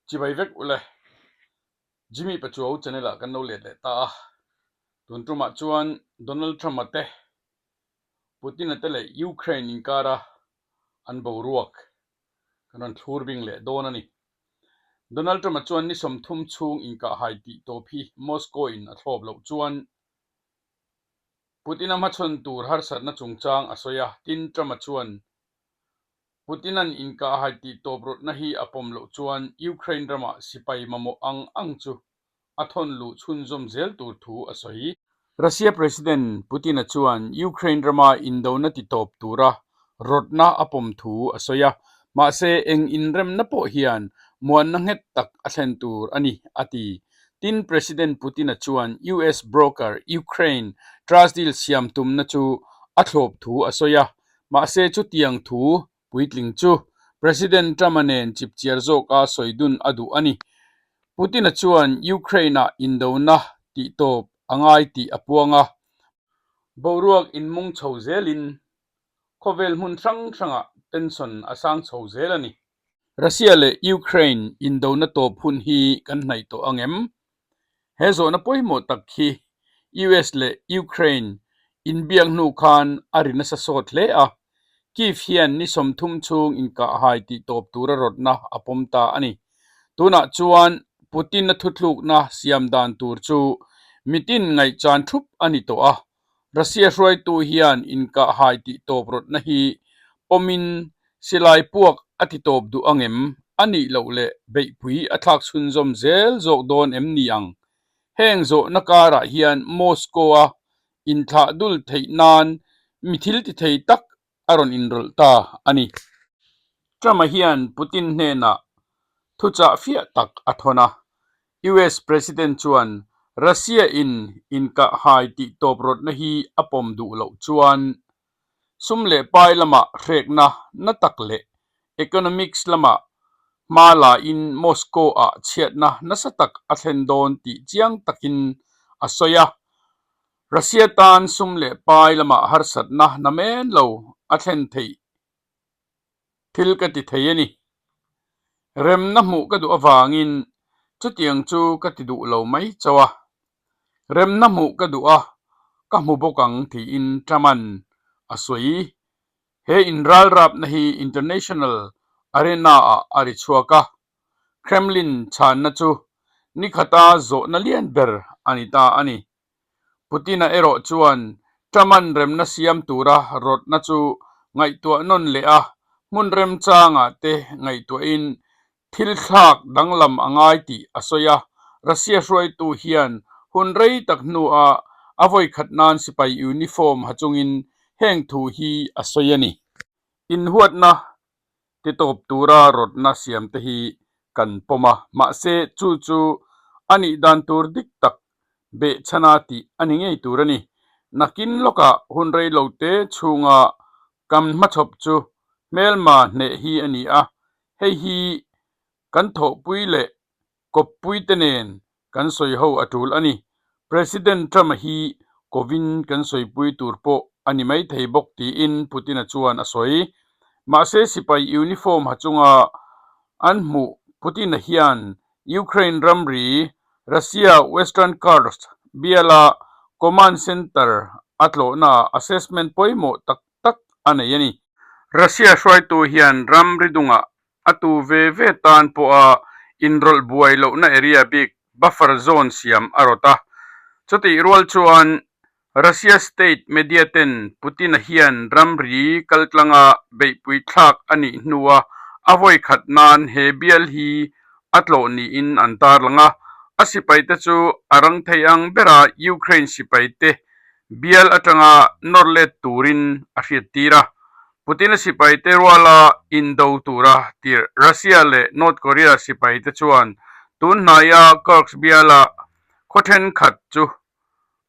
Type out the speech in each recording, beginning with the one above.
Chibai vek ule. Jimmy Pachuau channel ah kan lo let leh ta a. Tun tumah chuan Donald Trump-a te, Putin-a te leh Ukraine inkara an boruak kan rawn thlur bing leh dawn a ni. Donald Trump-a chuan ni 30 chhung inkahhai tih tawp hi Moscow-in a thlawp loh chuan Putin-a hmachhawn tur harsatna chungchang a sawi a, tin Trump-a chuan Putin-a'n inkahhai tih tawp rawtna hi a pawm loh chuan Ukraine ramah sipai mamawh ang ang chu a thawn luh chhunzawm zel tur thu a sawi. Russia President Putin-a chuan Ukraine rama indona ti tawp tura rawtna a pawm thu a sawi a, mahse eng inremna pawh hian muanna nghet tak a thlen tur a ni, a ti. Tin, President Putin-a chuan US broker Ukraine trust deal siam tumna chu a thlawp thu a sawi a, mahse chutiang thu puitling chu President Trump-a nen chipchiar zawka sawi dun a duh a ni. Putin-a chuan Ukraine-ah indona tihtawp a ngai tih a puang a. Boruak inmung chho zelin khawvel hmun hrang hrangah tension a sang chho zel a ni. Russia leh Ukraine indona tawp hun hi kan hnaih tawh ang em? He zawhna pawimawh tak hi US leh Ukraine inbiak hnu khan a ri nasa sawt hle a, Kyiv hian ni 30 chhung inkahhai tih tawp tura rawtna a pawm ta a ni. Tunah chuan Putin-a thuthlukna siam dan tur chu mitin ngaihchan thup a ni tawh a, Russia hruaitu hian inkahhai tih tawp rawtna hi pawmin silai puak a ti tawp duh ang em? A nih loh leh beihpui a thlak chhunzawm zel zawk dawn em ni ang? Heng zawhna karah hian Moscow-a inthlah dul theih nan mi thil ti thei tak a rawn inrawlh ta a ni. Trump-a hian Putin hnenah thuchah fiah tak a thawn a, US President chuan Russia-in inkahhai tih tawp rawtna hi a pawm duh loh chuan sum leh pai lamah hrekna na tak leh economics lamah hma lain Moscow-ah chhiatna nasa tak a thlen dawn tih chiang takin a sawi a. Russia tan sum leh pai lamah harsatna na men lo a thlen theih thil ka ti thei a ni. Remna hmuh ka duh avangin chutiang chu ka ti duh lo mai chauh a. Remna hmuh ka duh a, ka hmu bawk ang tiin Trump-a'n a sawi. He inralrapna hi international arena-ah a ri chhuak a, Kremlin chhanna chu nikhata zawhna lian ber a ni ta a ni. Putin-a erawh chuan Trump-a'n remna siam tura rawtna chu ngaihtuah nawn leh a, hmun remchangah te ngaihtuahin thil thlak danglam a ngai tih a sawi a. Russia hruaitu hian hun rei tak hnuah a vawikhat nan sipai uniform ha chungin heng thu hi a sawi a ni. Inhuatna ti tawp tura rawtna siam te hi kan pawm a, mahse chu chu a nih dan tur dik tak behchhana tih a ni ngei tur a ni. Nakin lawkah hun rei lo te chhunga kan hmachhawp chu hmelma hneh hi a ni a, hei hi kan thawhpui leh kawppuite nen kan sawi ho a tul a ni. President Trump-a hi kovin kan sawipui tur pawh a ni maithei bawk tiin Putin-a chuan a sawi. Mahse sipai uniform ha chunga an hmuh Putin-a hian Ukraine ramri Russia Western Kursk biala command center a tlawhnaah assessment pawimawh tak tak a nei a ni. Russia hruaitu hian ramri dungah A tu ve ve tan pawha inrawlh buai lohna area bik buffer zone siam a rawt a. Chutih rual chuan Russia state media ten Putin-a hian ramri kaltlanga beihpui thlak a nih hnua a vawi khat nan he bial hi a tlawh niin an tarlang a. A sipaite chu a rang thei ang bera Ukraine sipaite bial atanga nawr let turin a hriattir a. Putin-a sipaite ruala indo tura tirh Russia leh North Korea sipaite chuan tun hnaia Kursk biala khaw thenkhat chu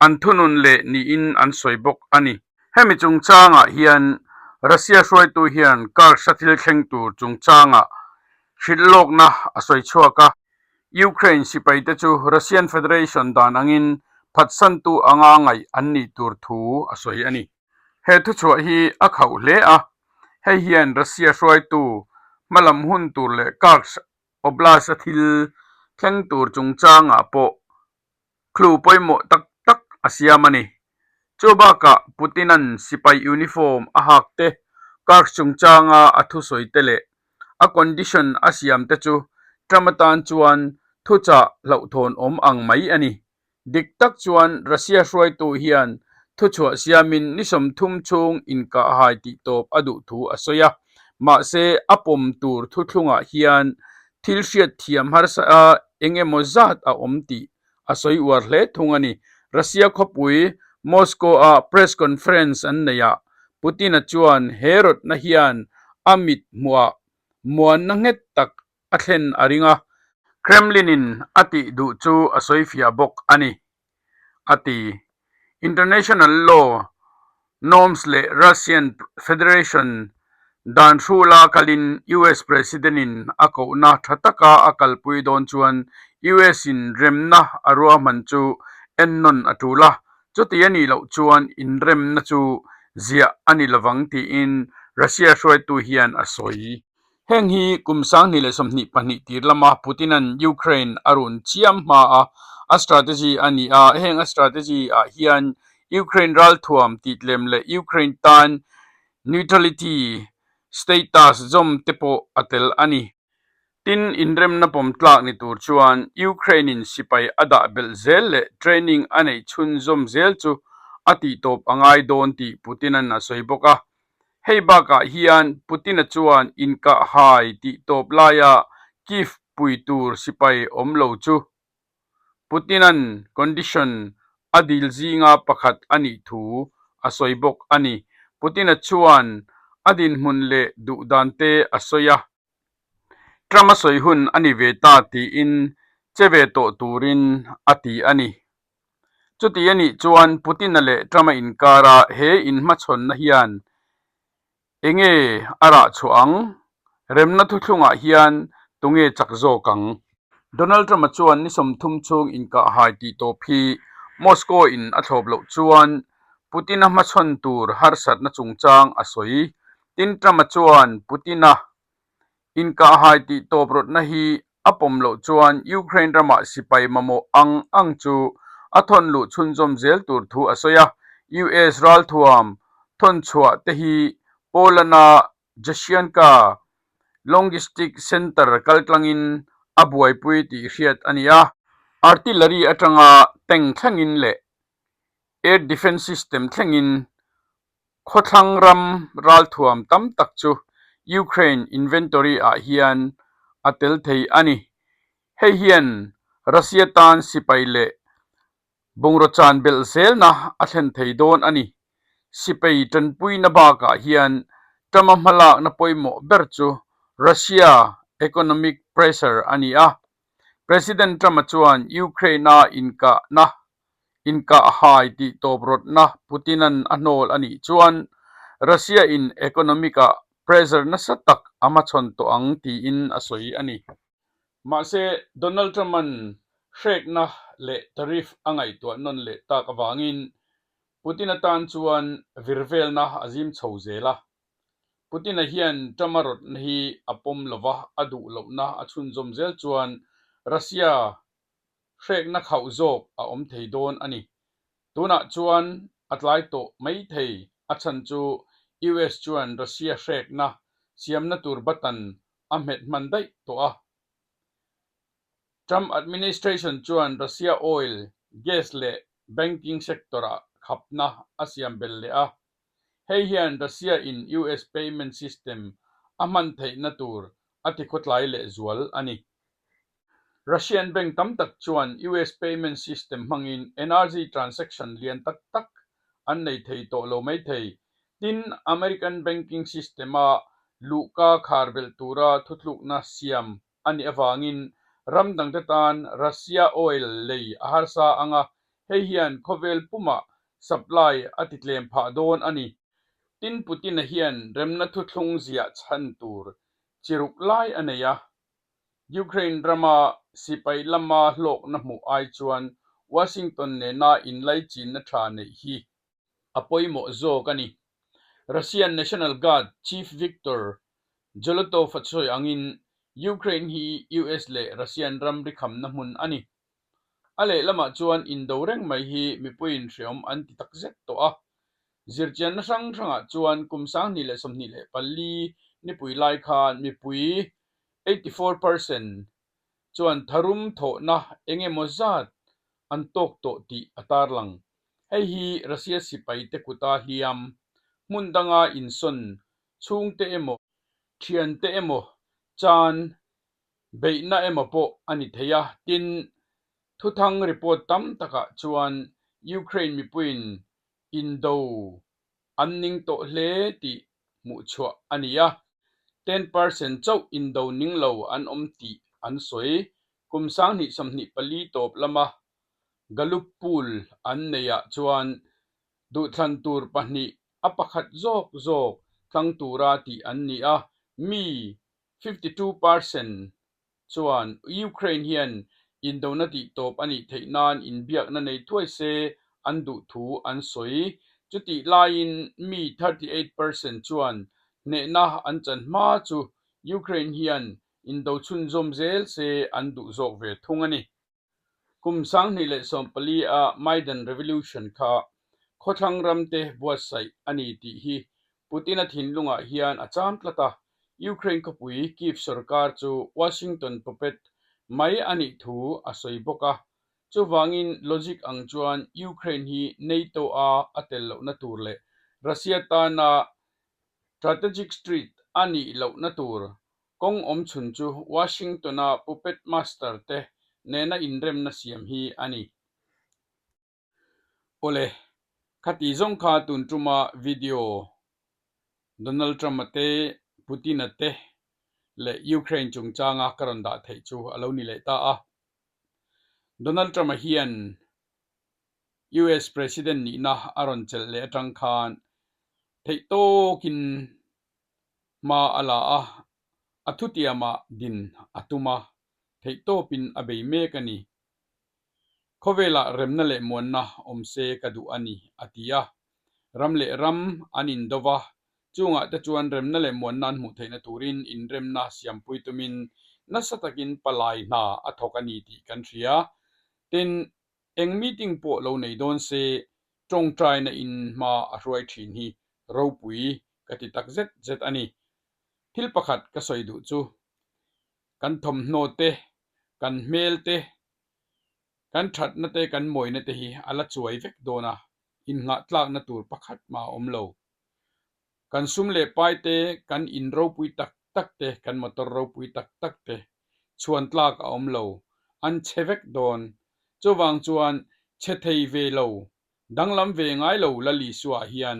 an thunun leh niin an sawi bawk a ni. Hemi chungchangah hian Russia hruaitu hian Kursk-a thil thleng tur chungchangah hrilhlawkna a sawi chhuak a. Ukraine sipaite chu Russian Federation dan angin phatsantu anga ngaih an nih tur thu a sawi a ni. He thuchhuah hi a khauh hle a, hei hian Russia hruaitu hmalam hun tur leh Kursk Oblast-a thil thleng tur chungchangah pawh clue pawimawh tak tak a siam a ni. Chu bakah Putin-a'n sipai uniform a hak te, Kursk chungchanga a thusawi te leh a condition a siam te chu Trump atan chuan thuchah hlauhthawn awm ang mai a ni. Dik tak chuan Russia hruaitu hian thuchhuah siamin ni 30 chhung inkahhai tih tawp a duh thu a sawi a, mahse a pawm tur thuthlungah hian thil hriat thiam harsa eng emaw zat a awm tih a sawi uar hle thung a ni. Russia khawpui Moscow-a press conference an neihah Putin-a chuan he rawtna hian a mit hmuhah muanna nghet tak a thlen a ring a, Kremlin-in a tih duh chu a sawifiah bawk a ni, a ti. International law norms leh Russian Federation dan hrula kalin US President-in a kohna tha taka a kalpui dawn chuan US-in remna a ruahman chu ennawn a tul a, chuti a nih loh chuan inremna chu ziah a ni lovang tiin Russia hruaitu hian a sawi. Heng hi kum 2022 tir lama Putin-a'n Ukraine a run chiam hma a, a strategy a ni a. Heng a strategy ah hian Ukraine ralthuam titlem leh Ukraine tan neutrality status zawm te pawh a tel a ni. Tin, inremna pawm tlak ni tur chuan Ukraine-in sipai a dah belh zel leh training a neih chhunzawm zel chu a tihtawp a ngai dawn tih Putin-a'n a sawi bawk a. Hei bakah hian Putin-a chuan inkahhai tih tawp laia Kyiv pui tur sipai awm lo chu Putin-a'n condition a dil zinga pakhat a nih thu a sawi bawk a ni. Putin-a chuan a dinhmun leh duhdan te a sawi a. Trump-a sawi hun a ni ve ta tiin che ve tawh turin a ti a ni. Chuti a nih chuan Putin-a leh Trump-a inkara he inhmachhawnna hian enge a rah chhuah ang? Remna thuthlungah hian tunge chak zawk ang? Donald Trump-a chuan ni 30 chhung inkahhai tih tawp hi Moscow-in a thlawp loh chuan Putin-a hmachhawn tur harsatna chungchang a sawi. Tin, Trump-a chuan Putin-a Inkahhai tih tawp rawtna hi a pawm loh chuan Ukraine ramah sipai mamawh ang ang chu a thawn luh chhunzawm zel tur thu a sawi a. US ralthuam thawn chhuah te hi Poland-a Jasionka Logistic Center kaltlangin a buaipui tih hriat a ni a. Artillery atanga tank thlengin leh air defence system thlengin Khawthlang ram ralthuam tam tak chu Ukraine inventory ah hian a tel thei a ni. Hei hian Russia tan sipai leh bungraw chan belh zelna a thlen thei dawn a ni. Sipai tanpuina bakah hian Trump-a hmalakna pawimawh ber chu Russia economic pressure a ni a. President Trump-a chuan Ukraine-a inkahna Inkahhai tih tawp rawtna Putin-a'n a hnawl a nih chuan Russia-in economic-ah pressure nasa tak a hmachhawn tawh ang tiin a sawi a ni. Mahse, Donald Trump-a'n hrekna leh tariff a ngaihtuah nawn leh tak avangin Putin-a tan chuan virvelna a zim chho zel a. Putin-a hian Trump-a rawtna hi a pawm lova a duh lohna a chhunzawm zel chuan Russia hrekna khauh zawk a awm thei dawn a ni. Tunah chuan a tlai tawh mai thei, a chhan chu US chuan Russia hrekna siamna tur button a hmet hman daih tawh a. Trump administration chuan Russia oil, gas leh banking sector-ah khapna a siam belh leh a. Hei hian Russia-in US payment system a hman theihna tur a tikhawtlai lehzual a ni. Russian bank tam tak chuan US payment system hmangin energy transaction lian tak tak an nei thei tawh lo mai thei. Tin, American banking system-a luhka khar belh tura thutlukna siam a nih avangin ram dangte tan Russia oil lei a harsa ang a, hei hian khawvel pumah supply a titlem phah dawn a ni. Tin, Putin-a hian remna thuthlung ziah chhan tur chi ruk lai a nei a. Ukraine rama sipai lama hlawkna hmuh ai chuan Washington nena inlaichinna tha neih hi a pawimawh zawk a ni. Russian National Guard Chief Viktor Zolotov a sawi angin Ukraine hi US leh Russian ramri khamna hmun a ni. A lehlamah chuan indo reng mai hi mipuiin hreawm an ti takzet tawh a. Zirchianna hrang hrangah chuan kum 2024 nipui lai khan mipui 84% chuan tharum thawhna eng emaw zat an tawk tawh tih a tarlang. Hei hi Russia sipaite kuta hliam, hmun danga insawn chhungte emaw, thiante emaw chan beihna emaw pawh a ni thei a, tin, thuthang report tam takah chuan Ukraine mipuiin indo an ning tawh hle tih hmuhchhuah a ni a, 10% chauh indo ning lo an awm tih an sawi. Kum 2024 tawp lama Gallup poll an neihah chuan duhthlan tur pahnih a pakhat zawk zawk thlang tura tih an ni a, mi 52% chuan Ukraine hian indona tihtawp a nih theih nan inbiakna nei thuai se an duh thu an sawi. Chutih laiin mi 38% chuan hnehna an chan hma chu Ukraine hian indo chhunzawm zel se an duh zawk ve thung a ni. Kum 2014 a Maidan Revolution kha khawthlang ramte buatsaih a ni tih hi Putin-a thinlungah hian a cham tlat a, Ukraine khawpui Kyiv sorkar chu Washington puppet mai a nih thu a sawi bawk a. Chuvangin logic ang chuan Ukraine hi NATO-a a tel lohna tur leh Russia tana strategic threat a nih lohna tur Kawng awm chhun chu Washington-a puppet master te nena inremna siam hi a ni. Awle, khati zawng kha tun tuma video Donald Trump-a te, Putin-a te leh Ukraine chungchanga ka rawn dah theih chu a lo ni leh ta a. Donald Trump-a hian US President nihna a rawn chelh leh atang khan theihtawkin Hma a la a, a thutiamah din a tum a, theihtawpin a bei mek a ni. Khawvelah remna leh muanna awm se ka duh a ni, a ti a. Ram leh ram an indo va, chungah te chuan remna leh muanna an hmuh theihna turin inremna siampui tumin nasa takin palai hna a thawk a ni tih kan hria. Tin, eng meeting pawh lo nei dawn se tawngtaina in hma a hruai thin hi ropui ka ti tak zet zet a ni. Thil pakhat ka sawi duh chu kan thawmhnaw te, kan hmel te, kan thatna te, kan mawina te hi a la chuai vek dawn a, innghah tlakna tur pakhat mah a awm lo. Kan sum leh pai te, kan in ropui tak tak te, kan motor ropui tak tak te chhuan tlak a awm lo, an chhe vek dawn. Chuvang chuan chhe thei ve lo, danglam ve ngai lo Lal Isua hian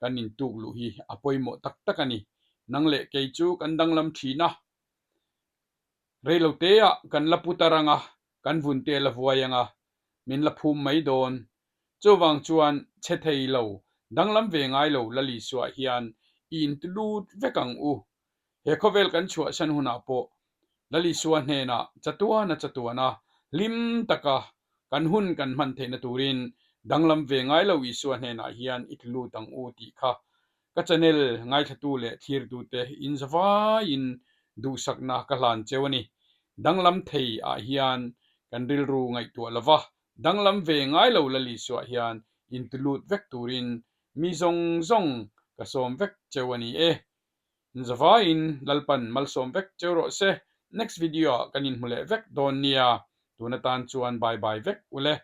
kan intuk luh hi a pawimawh tak tak a ni. Nang leh kei chu kan danglam thin a, reiloteah kan la putar ang a, kan vunte a la vuai ang a, min la phum mai dawn. Chuvang chuan chhe thei lo, danglam ve ngai lo Lal Isua hian i inti lut vek ang u. He khawvel kan chhuahsan hunah pawh Lal Isua hnenah chatuana chatuana hlim taka kan hun kan hman theihna turin danglam ve ngai lo Isua hnenah hian i tlu lut ang u tih kha ka channel ngaithlatu leh thlirtute inzavaiin duhsakna ka hlan cheu a ni. Danglam thei ah hian kan rilru ngaihtuah lova danglam ve ngai lo Lal Isua hian inti lut vek turin mi zawng zawng ka sawm vek cheu a ni e. Inzavaiin Lalpan malsawm vek cheu rawh se. Next video ah kan inhmu leh vek dawn nia. Tun atan chuan bye bye vek ule.